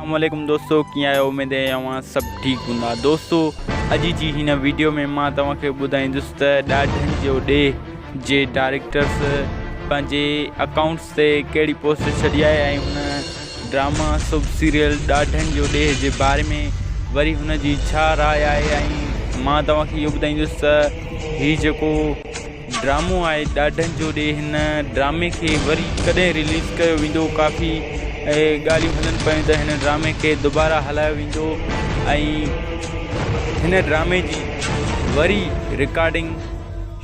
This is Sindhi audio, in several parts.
السلام عليڪم دوستو ڪيئن آهيو اميد آهي اوهان سڀ ٺيڪ هوندا دوستو اڄ جي هن ويڊيو ۾ مان توهان کي ٻڌائيندس ته ڏاڍن جو ڏيهه جي ڊائريڪٽرس پنهنجي اڪائونٽس تي ڪهڙي پوسٽ ڇڏي آهي ۽ هن ڊراما سب سيريل ڏاڍن جو ڏيهه جي باري ۾ وري هن جي ڇا راء آهي ۽ مان توهان کي اهو ٻڌائيندس ته هي جيڪو ڊرامو آهي ڏاڍن جو ڏي هن ڊرامي کي وري ڪڏهن رليز ڪيو ويندو ڪافي ڳالهيون هلن پيون ته هن ڊرامي کي دوباره هلايو ويندو ۽ هن ڊرامي جي وري رڪارڊنگ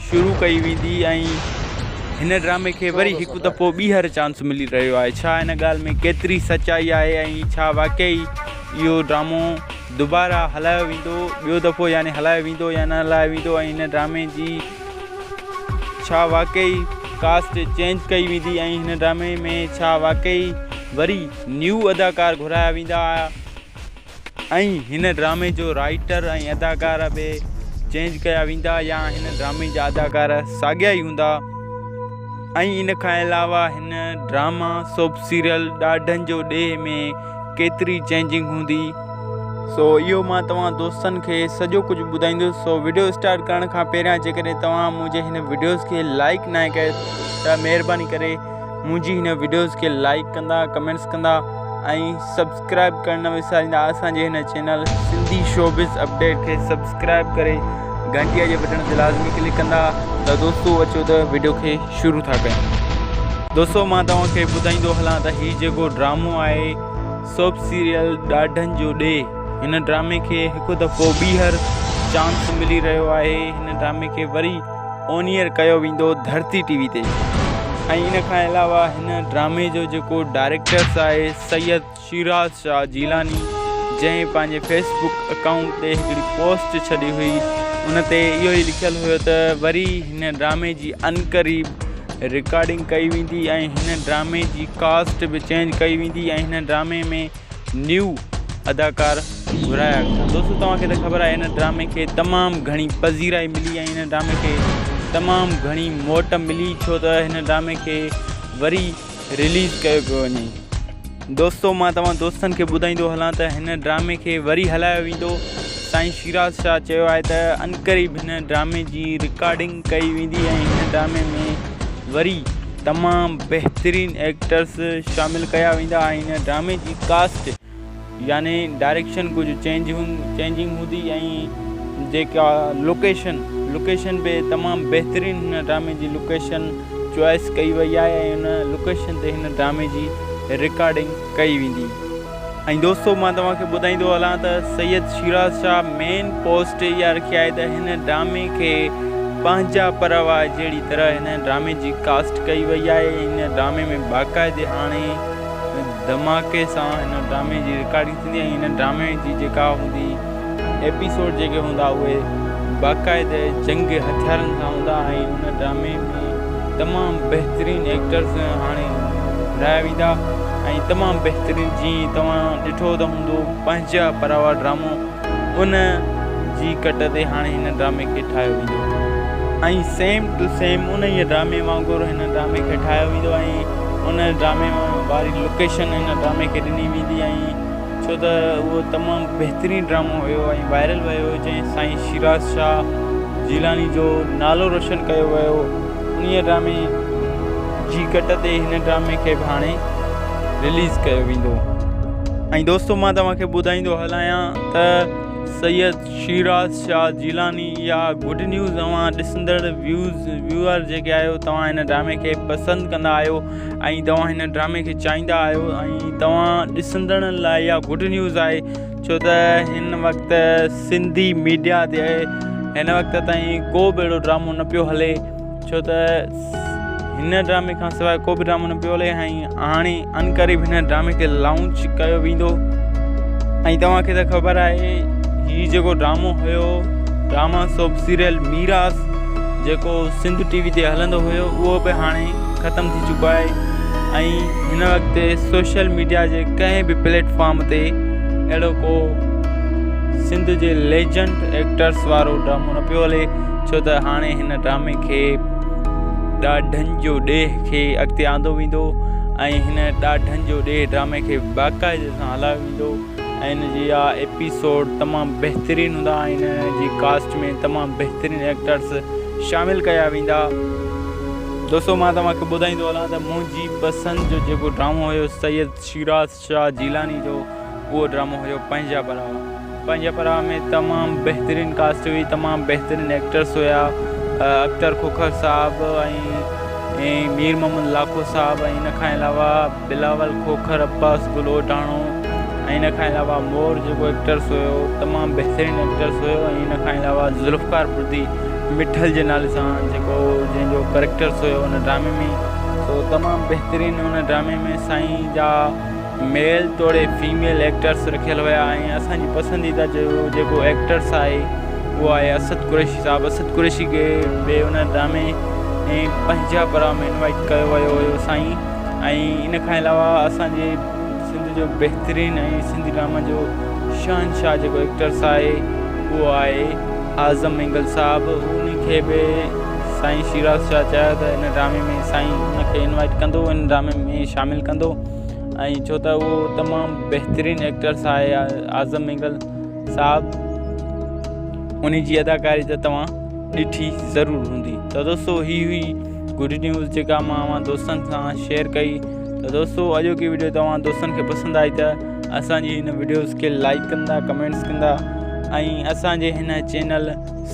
شروع ڪئي ويندي ۽ هن ڊرامي کي وري هڪ دفعو ٻيهر چانس ملي رهيو آهي ڇا هن ڳالهه ۾ ڪيتري سچائي آهي ۽ ڇا واقعي اهو ڊرامو دوباره هلايو ويندو ٻيو دفعو يعني هلايو ويندو يا نه هلايو ويندو ۽ هن ڊرامي جي ڇا واقعي ڪاسٽ چينج ڪئي ويندي ۽ هن ڊرامي ۾ ڇا واقعي وري نيو اداڪار گهرايا ويندا ۽ هن ڊرامي جو رائيٽر ۽ اداڪار به چينج ڪيا ويندا يا هن ڊرامي جا اداڪار ساڳيا ئي هوندا ۽ ان کان علاوه هن ڊراما سوپ سيريل ڏاڍن جو ڏيهه ۾ ڪيتري چينجنگ هوندي سو اهو مان توهان دوستن کي سڄو ڪجهه ٻڌائيندس سو وڊيو اسٽارٽ ڪرڻ کان پهريان جيڪڏهن توهان منهنجي هن وڊيوز کي لائڪ ناهي ڪيو ته مهرباني ڪري منهنجي هن وڊيوز کي لائڪ ڪندا ڪمينٽس ڪندا ۽ سبسڪرائب ڪرڻ نه وساريندا اسان جي هن چينل سنڌي شوبز اپڊيٽ کي سبسڪرائب ڪري گهنٽي جي بٽڻ تي لازمي ڪلڪ ڪندا ته دوستو اچو ته وڊيو کي شروع ٿا ڪيون. دوستو مان توهان کي ٻڌائيندو هلان ته هي جيڪو ڊرامو آهي سوپ سيريل ڏاڍن جو ڏيهه هن ڊرامي کي هڪ دفعو ٻيهر چانس ملي رهيو آهي هن ڊرامي کي وري اونيئر ڪيو ويندو ڌرتي ٽي وي تي ۽ ان کان علاوه هن ڊرامي جو جيڪو ڊائريڪٽرس آهي سيد شيراز شاهه جيلاني جنهن پنهنجي فيس بڪ اڪائونٽ تي هڪڙي پوسٽ ڇڏي هئي ان تي اهو ئي لکيل هيو ته وري هن ڊرامي جي عنقريب رڪارڊنگ ڪئي ويندي ۽ هن ڊرامي جي ڪاسٽ به چينج ڪئي ويندي ۽ هن ڊرامي ۾ نيو اداڪار گهرايا ويندا. دوستو توهان کي ته خبر آهي هن ڊرامي کي تمام گهڻي پذيرائي ملي ۽ هن ڊرامي کي تمام گهڻي موٽ ملي ڇو ته هن ڊرامي کي وري رليز ڪيو پيو وڃي. دوستو مان توهان دوستن کي ٻڌائيندو هلان ته هن ڊرامي کي وري هلايو ويندو سائين شيراز شاهه چيو آهي ته عنقريب هن ڊرامي جي رڪارڊنگ ڪئي ويندي ۽ هن ڊرامي ۾ وري تمام بهترين ايڪٽرس شامل ڪيا ويندا ۽ هن ڊرامي جي ڪاسٽ يعني ڊائريڪشن ڪجهه چينج چينجنگ هوندي ۽ جيڪا لوڪيشن لوڪيشن به تمام بهترين هن ڊرامي جي لوڪيشن چوائس ڪئي وئي آهي ۽ ان لوڪيشن تي هن ڊرامي جي رڪارڊنگ ڪئي ويندي ۽ دوستو مان توهان کي ٻڌائيندو هلان ته سيد شيراز شاهه مين پوسٽ اها رکي آهي ته هن ڊرامي کي پنهنجا پرواهه جهڙي طرح هن ڊرامي جي ڪاسٽ ڪئي وئي آهي هن ڊرامي ۾ باقاعدي هاڻي ڌماڪي سان هن ڊرامي جي رڪارڊنگ ٿيندي ۽ هن ڊرامي جي جيڪا هوندي ايپيسوڊ جيڪي هوندا اهي باقاعده جنگ هٿيارن سان هوندا ۽ ان ڊرامي ۾ تمام بهترين ايڪٽرس هاڻي گهرايا ويندا ۽ تمام بهترين جيئن توهان ڏٺو ته هوندو پنهنجا پراوا ڊرامو ان جي ڪٽ تي هاڻي هن ڊرامي کي ٺاهيو ويندو ۽ سيم ٽو سيم انهيء ڊرامي وانگر هن ڊرامي کي ٺاهيو ويندو ۽ ان ڊرامي واري لوڪيشن هن ڊرامي کي ڏني ويندي ۽ ڇو ته اهو تمام بهترين ڊرامو هيو ۽ وائرل ويو جنهن سائين شيراز شاهه جيلاني جو نالو روشن ڪيو ويو انهيء ڊرامي جي ڪٽ تي هن ڊرامي کي به هاڻي رليز ڪيو ويندو. ۽ دوستو مان توهان کي ٻڌائيندو هلايان ته سيد شيراز شاهه جيلاني اها گڊ نيوز اوهان ڏسندڙ ويوز ويوئر جيڪي آهيو توهان هن ڊرامي کي پسند ڪندا آهيو ۽ توهان هن ڊرامي کي چاهيندا آهيو ۽ توهان ڏسندڙن لاء اها گڊ نيوز آهي ڇو ته هن وقت سنڌي ميڊيا تي هن وقت تائين ڪو به اهڙو ڊرامو نه پيو هلي ڇو ته هن ڊرامي کان سواء ڪو به ڊرامو نه پيو هلي ۽ هاڻي عنقريب هن ڊرامي کي لانچ ڪيو ويندو ۽ توهان کي ته خبر آهي هي جيڪو ڊرامو هيو ڊراما سوپ سيريل ميراث جيڪو سنڌ ٽي وي تي هلندو هيو اهو به هاڻي ختم ٿي چڪو آهي ۽ هن وقت سوشل ميڊيا جي ڪنهن به پليٽ فارم تي اهڙو ڪو سنڌ جي ليجنڊ ايڪٽرس وارو ڊرامو نه پيو هلي ڇو ته هاڻي هن ڊرامي کي ڏاڍن جو ڏيهه کي اڳتي آندو ويندو ۽ هن ڏاڍن جو ڏيهه ڊرامي کي باقاعدي سان هلايو ويندو ۽ ان جي اها ايپيسوڊ تمام بهترين هوندا ۽ ان جي ڪاسٽ ۾ تمام بهترين ايڪٽرس شامل ڪيا ويندا. دوستو مان توهان کي ٻڌائيندو هلان ته منهنجي پسند جو جيڪو ڊرامو هيو سيد شيراز شاهه جيلاني جو اهو ڊرامو هيو پنهنجا پراوا پنهنجا پراوا ۾ تمام بهترين ڪاسٽ هئي تمام بهترين ايڪٽرس هيا اختر کوکر صاحب ۽ مير محمد لاکو صاحب ۽ ان کان علاوه بلاول کوکر عباس گل اوڍاڻو ۽ ان کان علاوه مور جيڪو ايڪٽرس هيو تمام بهترين ايڪٽرس هيو ۽ ان کان علاوه ذوالفقار بردي مٺل جي نالي سان جيڪو جنهن جو ڪريڪٽرس هيو ان ڊرامي ۾ سو تمام بهترين ان ڊرامي ۾ سائين جا ميل توڙي فيميل ايڪٽرس رکيل هيا ۽ اسان جي پسنديده جو جيڪو ايڪٽرس آهي اهو آهي اسد قريشي صاحب اسد قريشي کي به ان ڊرامي ۾ پنهنجا پرا ۾ انوائٽ ڪيو ويو هيو سائين ۽ ان کان علاوه اسان جي سنڌ جو بهترين ۽ سنڌي ڊرامن جو شهنشاهه جيڪو ايڪٽرس آهي اهو آهي اعظم مينگل صاحب ان کي به سائين شيراز شاهه چيو ته ان ڊرامي ۾ سائين ان کي انوائٽ ڪندو ان ڊرامي ۾ شامل ڪندو ۽ ڇو ته اهو تمام بهترين ايڪٽرس آهي اعظم مينگل صاحب ان جي اداڪاري ته توهان ڏٺي ضرور هوندي ته دوستو هي هئي گڊ نيوز جيڪا مان اوهان دوستن سان شيئر ڪئي ته دوستو اڄوڪي ويڊيو توهان دوستن کي پسند آئي ته اسان جي هن ويڊيوز کي لائڪ ڪندا ڪمينٽس ڪندا ۽ اسان جي هن چينل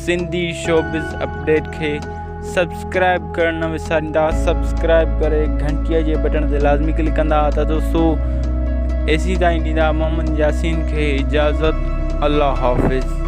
سنڌي شوبز اپڊيٽ کي سبسڪرائب ڪرڻ نه وساريندا سبسڪرائب ڪري گهنٽي جي بٽڻ تي لازمي ڪلڪ ڪندا ته دوستو ايسي تائين ڏيندا محمد ياسين کي اجازت الله حافظ.